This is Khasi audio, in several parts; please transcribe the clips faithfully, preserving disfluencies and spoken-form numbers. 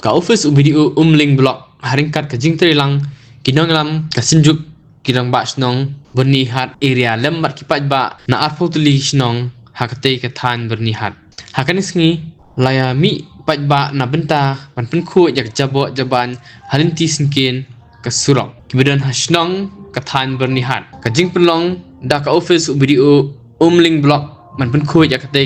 Ka office u B D O Umling Block ha ryngkat ka jingtrei lang ki nongïalam ka Synjuk ki Rangbah Shnong Byrnihat area lem bad ki paidbah na arphew tylli ki shnong ha katei ka thaiñ Byrnihat. Ha kane ka sngi la ïa mih paidbah na bynta ban pynkhuid ïa ka jaboh jaban ha lynti syngkien ka surok kiba don ha shnong ka thaiñ Byrnihat. Ka jingpynlong da ka office u B D O Umling Block ban pynkhuid ïa katei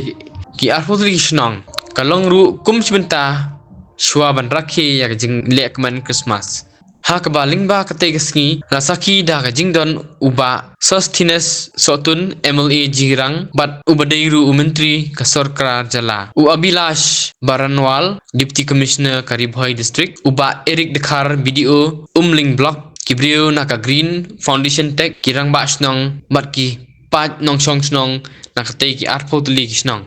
ki arphew tylli ki shnong ka long ruh kum shi bynta shuwa ban rakhe ïa ka jinglehkmen Christmas. Ha kaba lyngba katei ka sngi la sakhi da ka jingdon u Bah Sosthenes Sohtun, M L A Jirang, bad uba dei ruh u Myntri ka Sorkar Jylla, u Abhilash Baranwal, Deputy Commissioner ka Ri Bhoi District, u Bah Eric Dkhar, B D O Umling Block, ki briew na ka Green Foundation Tech, ki rangbah shnong bad ki paid nongshong shnong na katei ki arphew tylli ki shnong.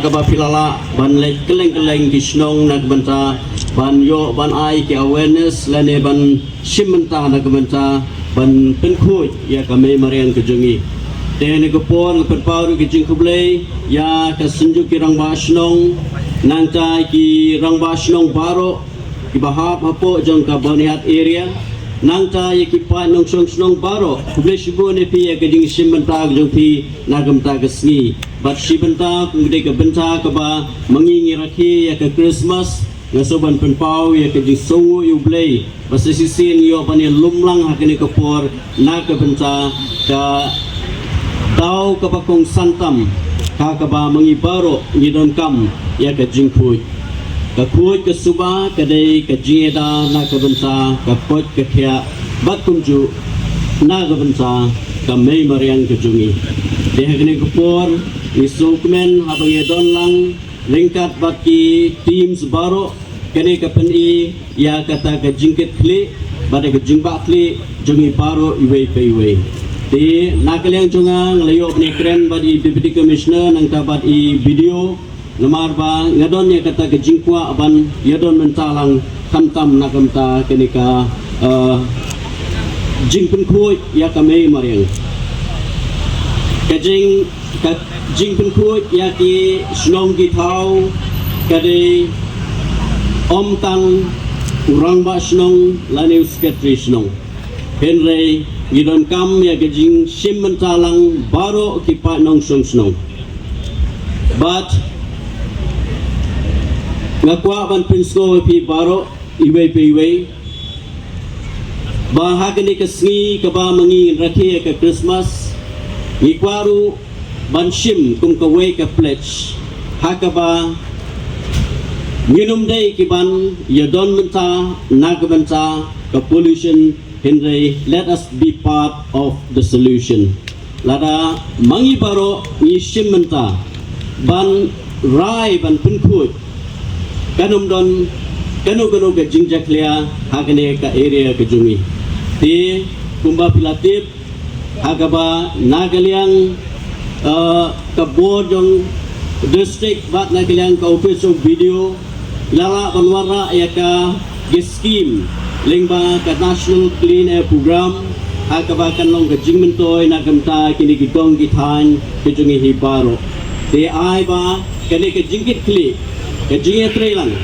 Kaba phi la lah ban leit kylleng kylleng ki shnong na ka bynta ban ïoh ban ai ki awareness lane ban shim bynta na ka bynta ban pynkhuid ïa ka mei mariang ka jong ngi. Te ha kane ka por nga pynpaw ruh ki jingkhublei ïa ka Synjuk ki Rangbah Shnong, nangta ki rangbah shnong baroh kiba hap hapoh jong ka Byrnihat area, nangta ïa ki paid nongshong shnong baroh. Khublei shibun ïa phi ïa ka jingshim bynta ka jong phi na ka bynta ka sngi. Bad shi bynta kum ka dei ka bynta kaba ma ngi ngi rakhe ïa ka Christmas, nga sngewbha ban pynpaw ïa ka jingsngewnguh ïa U Blei ba sa shisien ngi ïoh ban ïa lum lang ha kane ka por na ka bynta ka daw kaba kongsan tam, ha kaba ma ngi baroh ngi donkam ïa ka jingkhuid. Ka khuid ka suba ka dei ka jingïada na ka bynta ka koit ka khiah bad kumjuh na ka bynta ka mei mariang ka jong ngi. Te ha kane ka por ngi sngewkmen haba ngi don lang ryngkat bad ki teams baroh, kane ka pyni ïa kata ka jingkitkhlieh bad ka jingbakla jong ngi baroh iwei pa iwei. Te na ka liang jong nga nga la ïoh ban ïakren bad i Deputy Commissioner nangta bad i B D O, namar ba nga don ïa kata ka jingkwah ban ïa don mynta lang khamtam na ka bynta kane ka, eh, jingpynkhuid ïa ka mei mariang. Ka jing ka jingpynkhuid ïa ki shnong ki thaw ka dei ym tang u rangbah shnong lane u secretary shnong. Hynrei ngi donkam ïa ka jingshim bynta lang baroh ki paid nongshong shnong. Bad nga kwah ban pynsngew ïa phi baroh iwei pa iwei ba ha kane ka sngi kaba ma ngi ngin rakhe ïa ka Christmas, ngi kwah ruh ban shim kum kawei ka pledge ha kaba ngin ym dei ki ban ïa don bynta na ka bynta ka pollution, hynrei let us be part of the solution. Lada ma ngi baroh ngi shim bynta ban rai ban pynkhuid, kan ym don kano kano ka jingjakhlia ha kane ka area ka jong ngi. Te kumba phi la tip, ha kaba na ka liang, eh, ka bor jong district bad na ka liang ka office jong B D O, la lah ban wanrah ïa ka, ka scheme lyngba ka National Clean Air Program, ha kaba kan long ka jingmyntoi na ka bynta kine ki kong ki thaiñ ka jong ngi hi baroh. Te ai ba kane ka jingkitkhlieh, ka jingïatreilang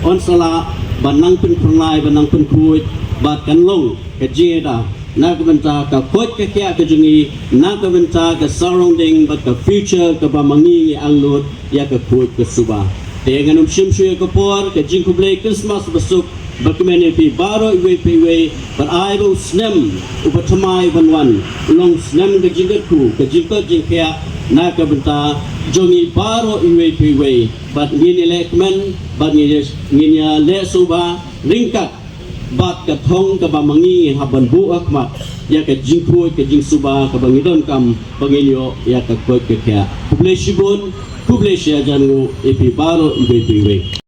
yn sa lah ban nang pynphyrnai, ban nang pynkhuid bad kan long ka jingïada na ka bynta ka koit ka khiah ka jong ngi, na ka bynta ka surrounding bad ka future kaba ma ngi ngi angnud ïa ka khuid ka suba. Te ngan ym shim shuh ïa ka por, ka jingkhublei Christmas basuk bakmen ïa phi baroh iwei pa iwei, bad ai ba u snem uba thymmai uban wan u long snem ka jingkyrkhu, ka jingkoit jingkhiah na ka bynta jong ngi baroh iwei pa iwei. Bad ngin ïaleh kmen, bad ngin ïa, ngin ïaleh suba ryngkat bad ka thong kaba ma ngi ngi hap ban buh ha khmat ïa ka jingkhuid ka jingsuba kaba ngi donkam ba ngin ïoh ïa ka koit ka khiah. Khublei shibun, khublei shihajar nguh ïa phi baroh iwei pa iwei.